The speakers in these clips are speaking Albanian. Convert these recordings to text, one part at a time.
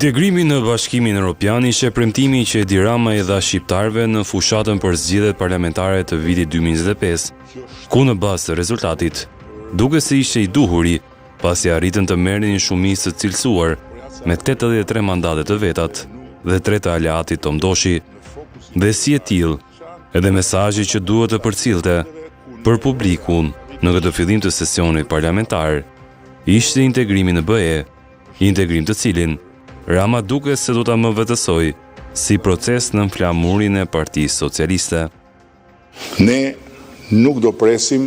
Integrimi në Bashkimin Europian ishte premtimi që Edi Rama i dha shqiptarëve në fushatën për zgjedhjet parlamentare të vitit 2025, ku në bazë të rezultatit, duket se ishte i duhuri, pasi arritën të merrnin një shumicë të cilësuar me 83 mandate të vetat dhe tre të aleatit Tom Doshi. Dhe si e tillë, edhe mesazhi që duhet të përcillte për publikun në këtë fillim të sesionit parlamentar ishte integrimi në BE, integrim të cilin Rama duket se do ta mëvetësojë si proces nën flamurin e Partisë Socialiste. Ne nuk do presim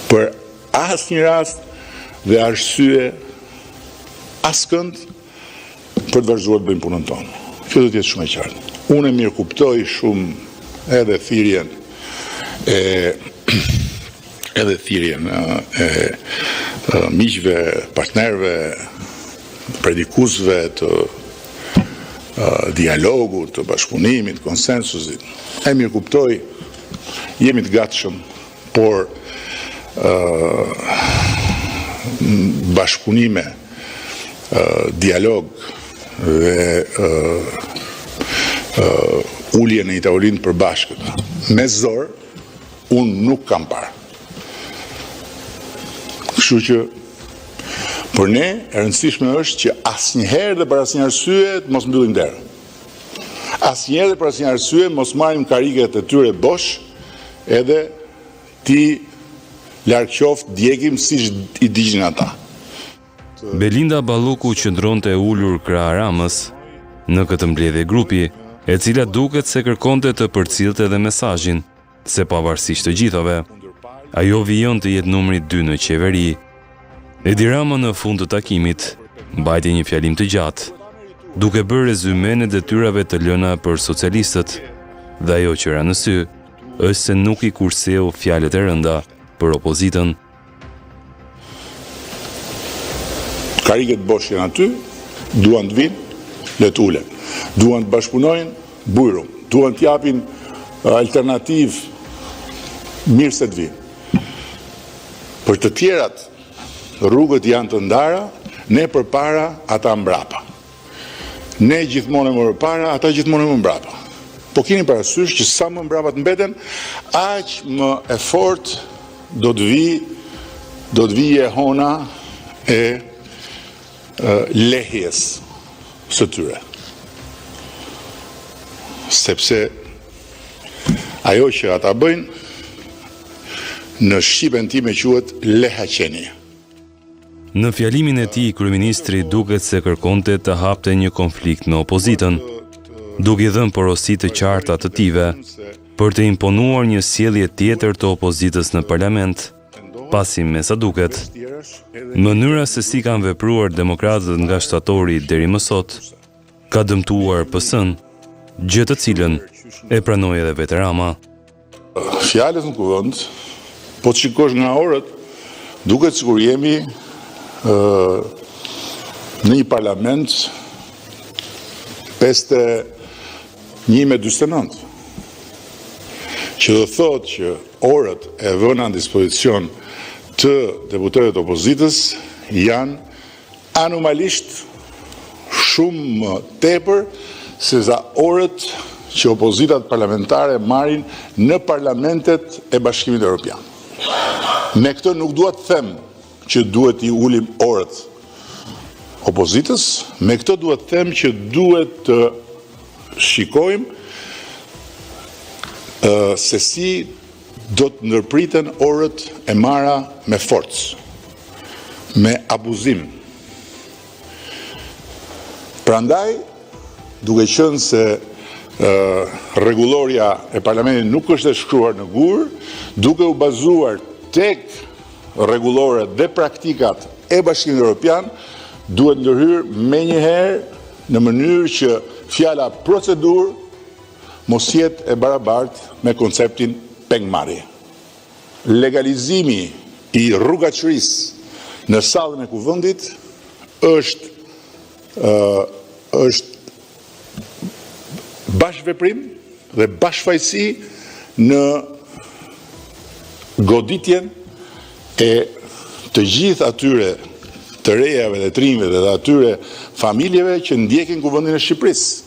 për asnjë rast dhe arsye askënd për të vazhduar të bëjmë punën tonë. Kjo do të jetë shumë e qartë. Unë e mirëkuptoj shumë edhe thirrjen e edhe thirrjen e miqve, partnerëve, predikuesve të dialogut, të bashkëpunimit, konsensusit. E mirëkuptoj, jemi të gatshëm, por bashkëpunime, dialog dhe ulje në një tavolinë të përbashkët me zor, unë nuk kam parë. Kështu që për ne e rëndësishme është që asnjëherë dhe për asnjë arsye të mos mbyllim derën. Asnjëherë dhe për asnjë arsye mos marrim karriget e tyre bosh edhe t'i larg qoftë djegim siç i digjnin ata. Belinda Balluku qëndronte e ulur krah Ramës në këtë mbledhje grupi, e cila duket se kërkonte të përcillte edhe mesazhin se pavarësisht të gjithave, ajo vijon të jetë numri 2 në qeveri. Edi Rama në fund të takimit mbajti një fjalim të gjatë, duke bërë rezymenë e detyrave të lëna për socialistët, dhe ajo që ra në sy është se nuk i kurseu fjalët e rënda për opozitën. Karriget bosh janë aty, duan të vijnë, le të ulen. Duan të bashkëpunojnë, bujrum. Duan të japin alternativë, mirë se të vijnë. Për të tjerat, rrugët janë të ndara, ne përpara, ata mbrapa. Ne gjithmonë e më përpara, ata gjithmonë e më mbrapa. Po kini parasysh që sa më mbrapa të mbeten, aq më e fortë do të vijë, do të vijë jehona e lehjes së tyre. Sepse ajo që ata bëjnë në shqipen time quhet lehaqenie. Në fjalimin e tij, kryeministri duket se kërkonte të hapte një konflikt me opozitën, duke i dhënë porosi të qarta të tijve për të imponuar një sjellje tjetër të opozitës në parlament, pasi me sa duket, mënyra se si kanë vepruar demokratët nga shtatori deri më sot, ka dëmtuar PS-në, gjë të cilën e pranoi edhe vetë Rama. Fjalës në kuvend, po të shikosh nga orët, duket sikur jemi në një parlament 51 me 49, që do thotë që orët e vëna në dispozicion të deputetëve të opozitës janë Anomalisht shumë më tepër sesa orët që opozitat parlamentare marrin në parlamentet e Bashkimit Europian. Me këtë nuk dua të them që duhet t'i ulim orët opozitës, me këtë dua të them që duhet të shikojmë se si do të ndërpriten orët e marra me forcë, me abuzim. Prandaj, duke qenë se rregullorja e parlamentit nuk është e shkruar në gur, duke u bazuar tek rregulloret dhe praktikat e Bashkimit Evropian, duhet ndërhyrë menjëherë në mënyrë që fjala procedurë mos jetë e barabartë me konceptin pengmarrje. Legalizimi i rrugaçërisë në sallën e Kuvendit është është bashkëveprim dhe bashkëfajësi në goditjen e të gjithë atyre të rejave dhe të rinjve dhe atyre familjeve që ndjekin Kuvendin e Shqipërisë.